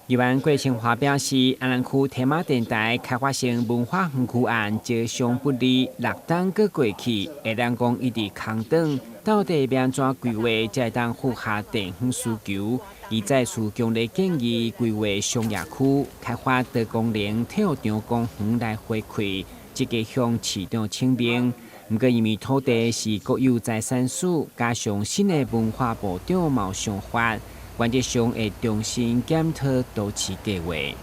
議員郭清華表示，安南區天馬電台開發成文化園區案招商不利，6冬閣過去，會當講一直空等，到底欲按怎規劃才會當符合地方需求？伊再次強烈建議規劃商業區，開發多功能體育場公園來回饋，積極向市長請命。毋過因為土地是國有財產署，加上新的文化部長嘛有想法，原則上會重新檢討都市計劃。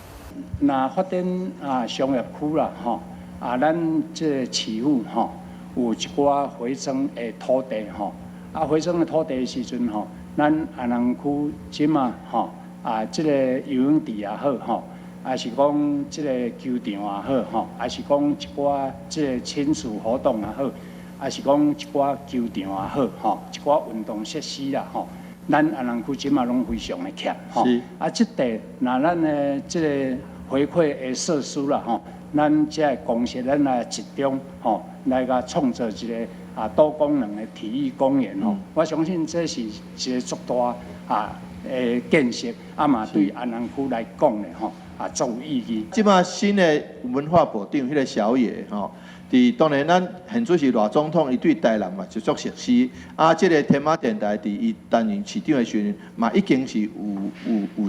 若發展啊商業區啦，吼啊，咱這個市府吼有一寡回轉的土地吼，啊回轉的土地的時陣吼，咱安南區這馬吼啊，這個游泳池也好吼，還是講這個球場也好吼，還是講一寡這個親子活動也好，還是講一寡球場也好吼，一寡運動設施啦吼。咱安南區這馬攏非常的缺吼，啊，這塊若咱的這個回饋的設施啦吼，咱這個公設咱來集中吼，來共創造一個啊多功能的體育公園吼，我相信這是一個足大啊的建設，啊嘛對安南區來講咧吼啊足有意義。這馬新的文化部長彼個小野吼，佇當然咱現主是賴總統，伊對台南嘛就足熟悉。啊，這個天馬電台佇伊擔任市長的時陣，嘛已經是有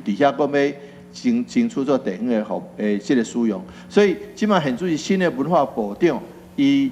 佇遐講欲爭取做地方的服的這個使用。所以這馬現主是新的文化部長，伊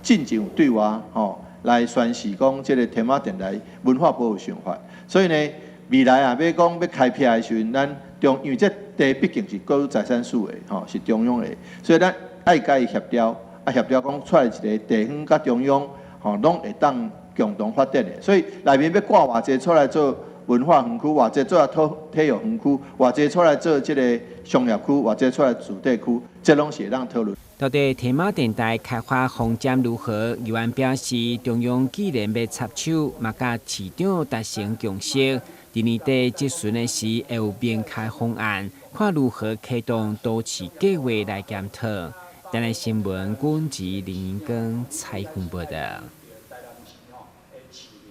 進前有對外吼來宣示講，這個天馬電台文化部有想法。所以呢，未來啊，欲講欲開闢的時陣，咱中因為這地畢竟是國有財產署的，吼是中央的，所以咱愛共伊協調。啊，協調講出來一個地方佮中央吼，攏會當共同發展的。所以內面欲掛偌濟出來做文化園區，偌濟做體育園區，偌濟出來做這個商業區，偌濟出來住宅區，這攏是會當討論。到底天馬電台開發方針如何？議員表示，中央既然欲插手，嘛佮市長達成共識。佇年底質詢的時，會有明確方案，看如何啟動都市計劃來檢討。台南新聞，阮吉林英根採訪報道。